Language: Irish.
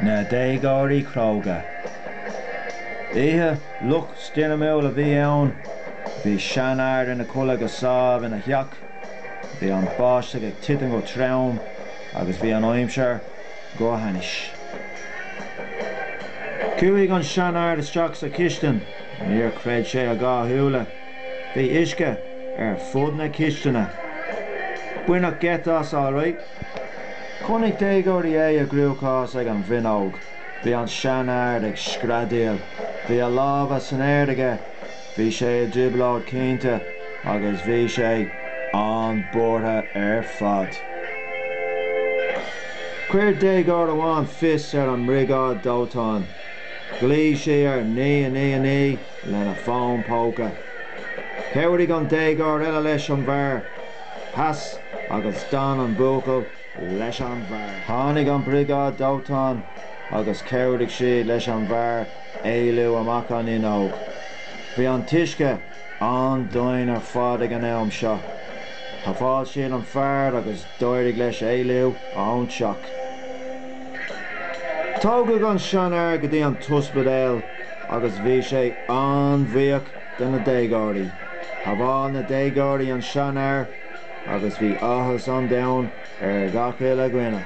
Na Déagóirí Cróga. Oíche fhliuch stoirmiúil a bhí ann. Bhí seanfhear ina chodladh go sámh ina theach. Bhí an báisteach ag titim go trom agus bhí an aimsir go hainnis. Chuaigh an seanfhear isteach sa chistin. Níor chreid sé a dhá shúile. Bhí uisce ar fud na cistine. Baineadh geit as, alright. Chonaic déagóirí é i gcruachás ag an bhfuinneog. Bhí an seanfhear ag screadaíl. Bhí a lámha san aer aige. Bhí sé i dtrioblóid cinnte agus bhí sé an-bhuartha ar fad. Chuir déagóir amháin fios ar an mbriogáid dóiteáin. Ghlaoigh sí ar 9 9 9 lena fón póca. Chabhraigh an déagóir eile leis an bhfear. Sheas agus d'fhan an buachaill leis an bhfear. Tháinig an briogáid dóiteáin agus chabhraigh siad leis an bhfear éalú amach an fhuinneog. Bhí an t-uisce an-domhain ar fad ag an am seo. Shábháil siad an fear agus d'éirigh leis éalú ón teach. Tógadh an seanfhear go dtí an t-ospidéal agus bhí sé an-bhuíoch de na déagóirí. Shábháil na déagóirí an seanfhear agus bhí áthas an domhain ar gach uile dhuine.